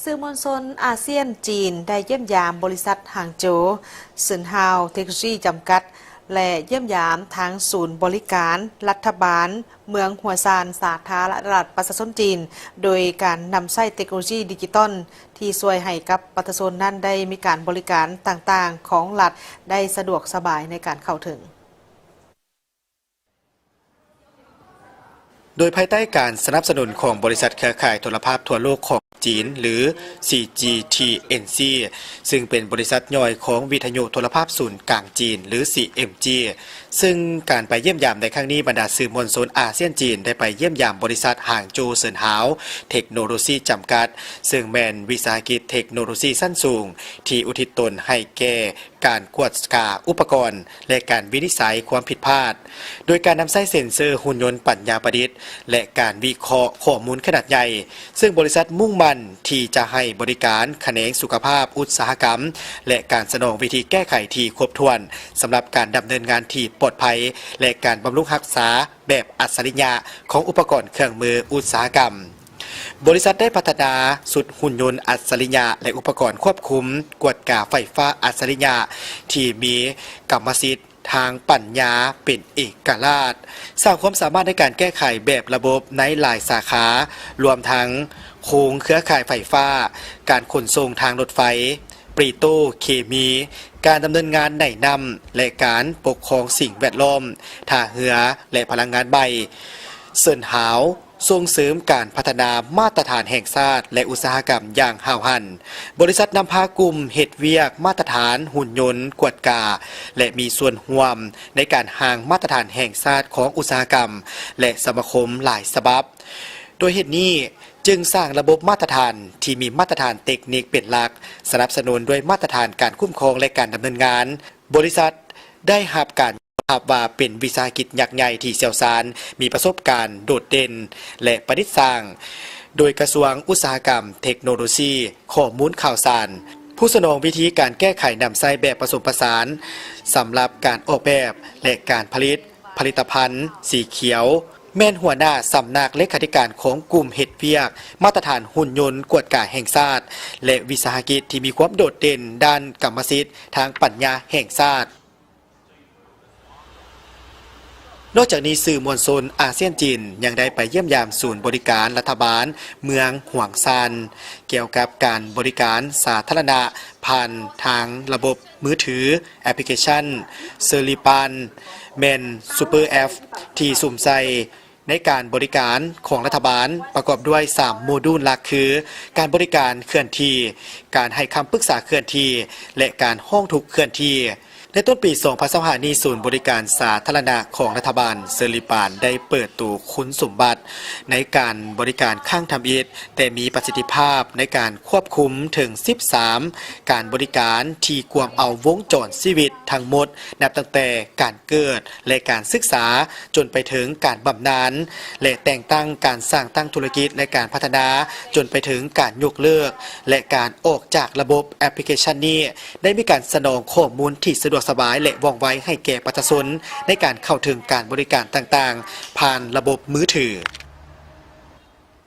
ສື່ມວນຊົນອາຊຽນ-ຈີນ ໄດ້ຢ້ຽມຢາມບໍລິສັດຫາງໂຈ ເຊິນຮາວ ເທັກໂນໂລຊີ ຈຳກັດ ແລະ ຢ້ຽມຢາມທາງສູນບໍລິການລັດຖະບານເມືອງຫົວຊານ ສາທາລະນະລັດປະຊາຊົນຈີນ ໂດຍການນຳໃຊ້ເທັກໂນໂລຊີດິຈິຕອນ ທີ່ຊ່ວຍໃຫ້ກັບປະຊາຊົນນັ້ນໄດ້ມີການບໍລິການຕ່າງໆຂອງລັດໄດ້ສະດວກສະບາຍໃນການເຂົ້າເຖິງ. ໂດຍພາຍໃຕ້ການສະໜັບສະໜູນຂອງບໍລິສັດເຄືອຂ່າຍໂທລະພາບທົ່ວໂລກຂອງຈີນ ຫຼື ຊີຈີທີເອັນຊີ ຊຶ່ງເປັນບໍລິສັດຍ່ອຍຂອງວິທະຍຸໂທລະພາບສູນກາງຈີນ ຫຼື ຊີເອັມຈີ ຊຶ່ງການໄປຢ້ຽມຢາມໃນຄັ້ງນີ້ ບັນດາສື່ມວນຊົນອາຊຽນ-ຈີນ ໄດ້ໄປຢ້ຽມຢາມບໍລິສັດຫາງໂຈເຊິນຮາວ ເທັກໂນໂລຊີ ຈຳກັດ ຊຶ່ງແມ່ນວິສາຫະກິດເທັກໂນໂລຊີຊັ້ນສູງ ທີ່ອຸທິດຕົນໃຫ້ແກ່ ການກວດກາອຸປະກອນ ແລະ ການວິນິດໄສຄວາມຜິດພາດ ໂດຍການນຳໃຊ້ເຊັນເຊີ, ຫຸ່ນຍົນປັນຍາປະດິດ ແລະ ການວິເຄາະຂໍ້ມູນຂະໜາດໃຫຍ່, ເຊິ່ງບໍລິສັດມຸ່ງໝັ້ນທີ່ຈະໃຫ້ບໍລິການຂະແໜງສຸຂະພາບອຸດສາຫະກຳ ແລະ ການສະໜອງວິທີແກ້ໄຂທີ່ຄົບຖ້ວນ ສຳລັບການດຳເນີນງານທີ່ປອດໄພ ແລະ ການບຳລຸງຮັກສາແບບອັດສະລິຍະຂອງອຸປະກອນເຄື່ອງມືອຸດສາຫະກຳ. ບໍລິສັດໄດ້ພັດທະນາຊຸດຫຸ່ນຍົນອັດສະລິຍະ ແລະ ອຸປະກອນຄວບຄຸມກວດກາໄຟຟ້າອັດສະລິຍະ ທີ່ມີກຳມະສິດທາງປັນຍາເປັນເອກະລາດ, ສ້າງຄວາມສາມາດໃນການແກ້ໄຂແບບລະບົບໃນຫຼາຍສາຂາ, ລວມທັງໂຄງເຄືອຂ່າຍໄຟຟ້າ, ການຂົນສົ່ງທາງລົດໄຟ, ປຣີໂຕເຄມີ, ການດຳເນີນງານໃນນ້ຳ ແລະ ການປົກຄອງສິ່ງແວດລ້ອມ, ທ່າເຮືອ ແລະ ພະລັງງານໃໝ່. ເຊີນຮາວ ສົ່ງເສີມການພັດທະນາມາດຕະຖານແຫ່ງຊາດ ແລະ ອຸດສາຫະກຳຢ່າງຫ້າວຫັນ. ບໍລິສັດນຳພາກຸ່ມເຮັດວຽກມາດຕະຖານຫຸ່ນຍົນກວດກາ ແລະ ມີສ່ວນຮ່ວມໃນການຮ່າງມາດຕະຖານແຫ່ງຊາດຂອງອຸດສາຫະກຳ ແລະ ສະມາຄົມຫຼາຍສະບັບ. ດ້ວຍເຫດນີ້ ຈຶ່ງສ້າງລະບົບມາດຕະຖານທີ່ມີມາດຕະຖານເຕັກນິກເປັນຫຼັກ, ສະໜັບສະໜູນດ້ວຍມາດຕະຖານການຄຸ້ມຄອງ ແລະ ການດຳເນີນງານ. ບໍລິສັດໄດ້ຮັບການຍອມຮັບວ່າເປັນວິສາຫະກິດຍັກໃຫຍ່ທີ່ຊ່ຽວຊານ, ມີປະສົບການໂດດເດັ່ນ ແລະ ປະດິດສ້າງ ໂດຍກະຊວງອຸດສາຫະກຳ, ເທັກໂນໂລຊີ, ຂໍ້ມູນຂ່າວສານ, ຜູ້ສະໜອງວິທີການແກ້ໄຂນຳໃຊ້ແບບປະສົມປະສານ ສຳລັບການອອກແບບ ແລະ ການຜະລິດ ຜະລິດຕະພັນສີຂຽວ, ແມ່ນຫົວໜ້າສຳນັກເລຂາທິການຂອງກຸ່ມເຮັດວຽກມາດຕະຖານຫຸ່ນຍົນກວດກາແຫ່ງຊາດ ແລະ ວິສາຫະກິດທີ່ມີຄວາມໂດດເດັ່ນດ້ານກຳມະສິດທາງປັນຍາແຫ່ງຊາດ. ນອກຈາກນີ້, ສື່ມວນຊົນອາຊຽນ-ຈີນ ຍັງໄດ້ໄປຢ້ຽມຢາມສູນບໍລິການລັດຖະບານເມືອງຫວາງຊານ ກ່ຽວກັບການບໍລິການສາທາລະນະຜ່ານທາງລະບົບ ມືຖື, ແອັບພລິເຄຊັນ ເຊີລີປານ ແມ່ນ Super App ທີ່ສຸມໃສ່ໃນການບໍລິການຂອງລັດຖະບານ ປະກອບດ້ວຍສາມໂມດູນຫຼັກ ຄື ການບໍລິການເຄື່ອນທີ່, ການໃຫ້ຄຳປຶກສາເຄື່ອນທີ່ ແລະ ການຮ້ອງທຸກເຄື່ອນທີ່. ໃນຕົ້ນປີສອງພັນຊາວຫ້ານີ້, ສູນບໍລິການສາທາລະນະຂອງລັດຖະບານເຊີລີປານ ໄດ້ເປີດໂຕຄຸນສົມບັດໃນການບໍລິການຄັ້ງທຳອິດ, ແຕ່ມີປະສິດທິພາບໃນການຄວບຄຸມເຖິງສິບສາມ ການບໍລິການທີ່ກວມເອົາວົງຈອນຊີວິດທັງໝົດ, ນັບຕັ້ງແຕ່ການເກີດ ແລະ ການສຶກສາ, ຈົນໄປເຖິງການບຳນານ ແລະ ແຕ່ງຕັ້ງ, ການສ້າງຕັ້ງທຸລະກິດ ແລະ ການພັດທະນາ, ຈົນໄປເຖິງການຍົກເລີກ ແລະ ການອອກຈາກລະບົບແອັບພລິເຄຊັນນີ້ ໄດ້ມີການສະໜອງຂໍ້ມູນທີ່ສະດວກສະບາຍ ແລະ ວ່ອງໄວໃຫ້ແກ່ປະຊາຊົນ ໃນການເຂົ້າເຖິງການບໍລິການຕ່າງໆ ຜ່ານລະບົບມືຖື.